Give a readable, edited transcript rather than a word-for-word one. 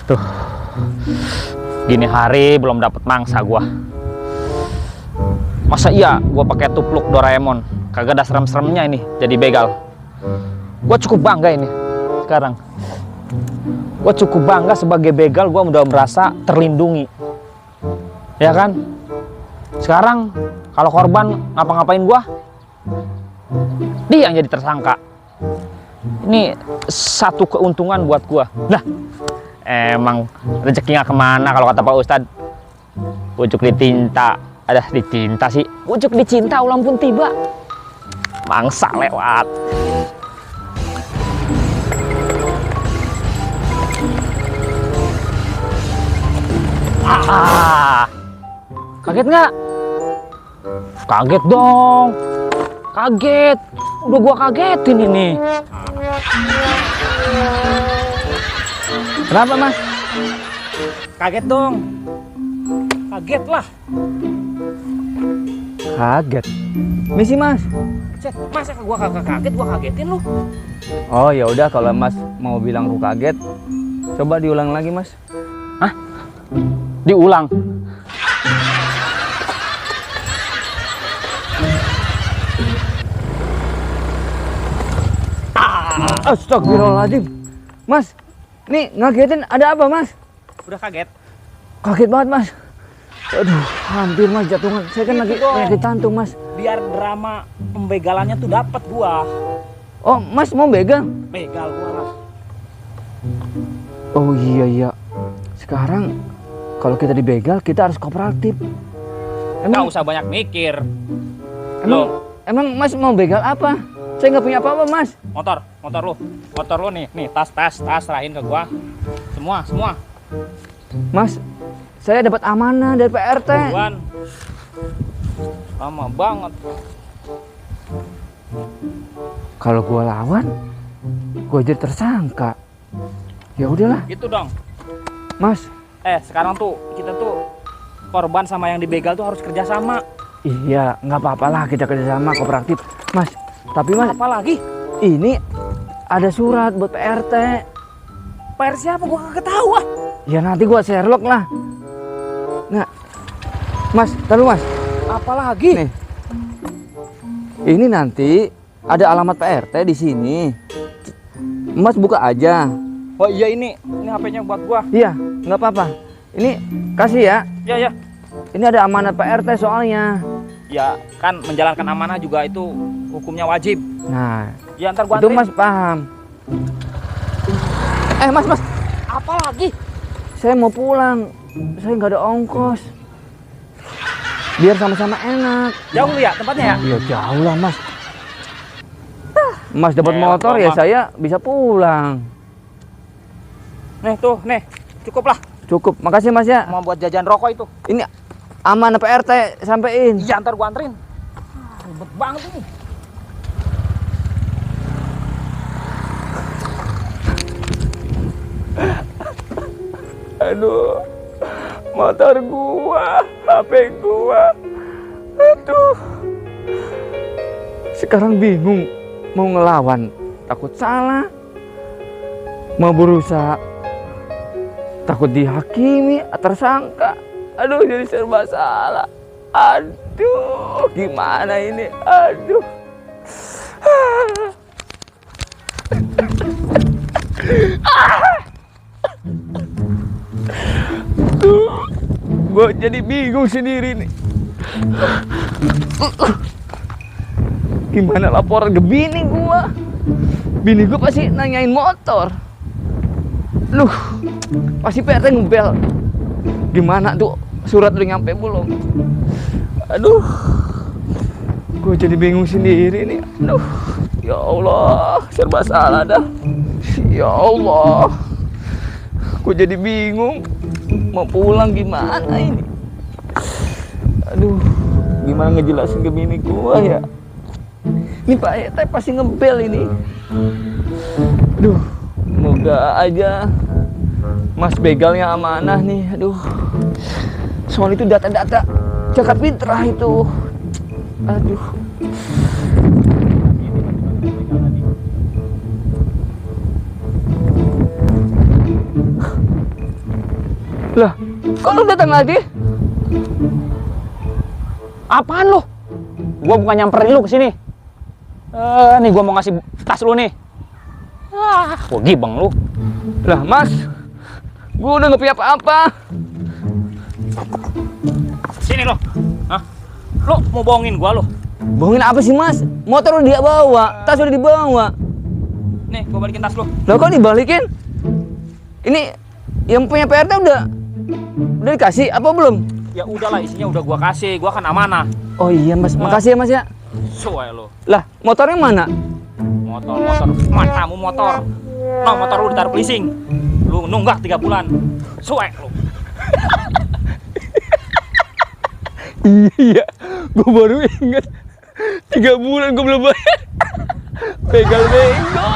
Tuh, gini hari belum dapat mangsa gua. Masa iya gua pakai tupluk Doraemon? Kagak ada serem-seremnya ini jadi begal. Gua cukup bangga ini sekarang. Gua cukup bangga sebagai begal, gua udah merasa terlindungi. Ya kan? Sekarang kalau korban ngapa-ngapain gua, dia yang jadi tersangka. Ini satu keuntungan buat gua. Nah, emang rezekinya kemana kalau kata Pak Ustadz? Pucuk ditinta, ada dicinta sih. Pucuk dicinta ulang pun tiba. Mangsa lewat. Kaget nggak? Kaget dong. Kaget. Udah gua kagetin ini. Kenapa, Mas? Kaget dong. Kaget lah. Kaget. Misi, Mas. Cek, masa gua kagak kaget, gua kagetin lu. Oh, ya udah kalau Mas mau bilang aku kaget, coba diulang lagi, Mas. Hah? Diulang. Astagfirullahaladzim. Mas, nih ngagetin ada apa, Mas? Udah kaget? Kaget banget, Mas. Aduh, hampir Mas jatuhan. Saya kan lagi penyakit jantung, Mas. Biar drama pembegalannya tuh dapat gua. Oh, Mas mau begal? Begal gua lah. Oh iya. Sekarang kalau kita dibegal, kita harus kooperatif. Nggak usah banyak mikir. Emang Mas mau begal apa? Saya nggak punya apa-apa, Mas. Motor lu nih tas serahin ke gua. Semua. Mas, saya dapat amanah dari PRT. Buruan. Lama banget. Kalau gua lawan, gua jadi tersangka. Ya udahlah. Gitu dong. Mas. Sekarang tuh kita tuh korban sama yang dibegal tuh harus kerjasama. Iya, nggak apa-apa lah kita kerjasama kooperatif, Mas. Tapi Mas, apa lagi? Ini ada surat buat PRT. PR siapa? Gua kagak tahu ah. Ya nanti gua Sherlock lah. Nah, Mas, taruh Mas. Apa lagi? Nih. Ini nanti ada alamat PRT di sini. Mas buka aja. Oh iya ini HP-nya buat gua. Iya, nggak apa-apa. Ini kasih ya. Iya. Ini ada amanat PRT soalnya. Ya kan menjalankan amanah juga itu hukumnya wajib. Nah, ya ntar gua itu anterin. Mas paham. Mas. Apa lagi? Saya mau pulang. Saya nggak ada ongkos. Biar sama-sama enak. Jauh lu ya tempatnya ya? Iya jauh lah Mas. Mas dapat motor ya saya bisa pulang. Nih, cukup lah. Cukup, makasih Mas ya. Mau buat jajan rokok itu. Ini amanah PRT sampein. Iya ntar gua anterin. Ribet banget ini. Aduh, motor gua, HP gua. Aduh. Sekarang bingung mau ngelawan, takut salah. Mau berusaha, takut dihakimi, tersangka. Aduh, jadi serba salah. Aduh, gimana ini? Aduh. Gue jadi bingung sendiri nih. Gimana laporan ke bini gue? Bini gue pasti nanyain motor. Duh, pasti PRT ngebel. Gimana tuh surat udah nyampe belum? Aduh, gue jadi bingung sendiri nih. Aduh, ya Allah, serba salah dah. Ya Allah, gue jadi bingung. Mau pulang gimana ini? Aduh, gimana ngejelasin ke bini gua ya? Ini Pak ET pasti ngebel ini. Aduh, semoga aja Mas begalnya amanah nih. Aduh, soal itu data-data Jakarta Fitrah itu. Aduh. Lah, kok lu datang lagi? Apaan lu? Gua bukan nyamperin lu ke sini. Nih gua mau ngasih tas lu nih. Gua gibeng lu. Lah, Mas. Gua udah nggak punya apa-apa. Sini lo. Hah? Lu mau bohongin gua lu? Bohongin apa sih, Mas? Motor udah dia bawa, tas udah dibawa. Nih, gua balikin tas lu. Lah kok dibalikin? Ini yang punya PRT udah dikasih apa belum? Ya udahlah, isinya udah gua kasih. Gua kan amanah. Oh iya, Mas. Makasih ya, Mas ya. Suwe lu. Lah, motornya mana? Motor. Matamu motor. No, motor lu ditaruh leasing. Lu nunggak 3 bulan. Suwe lu. Iya, gue baru inget 3 bulan gue belum bayar. Begal bego.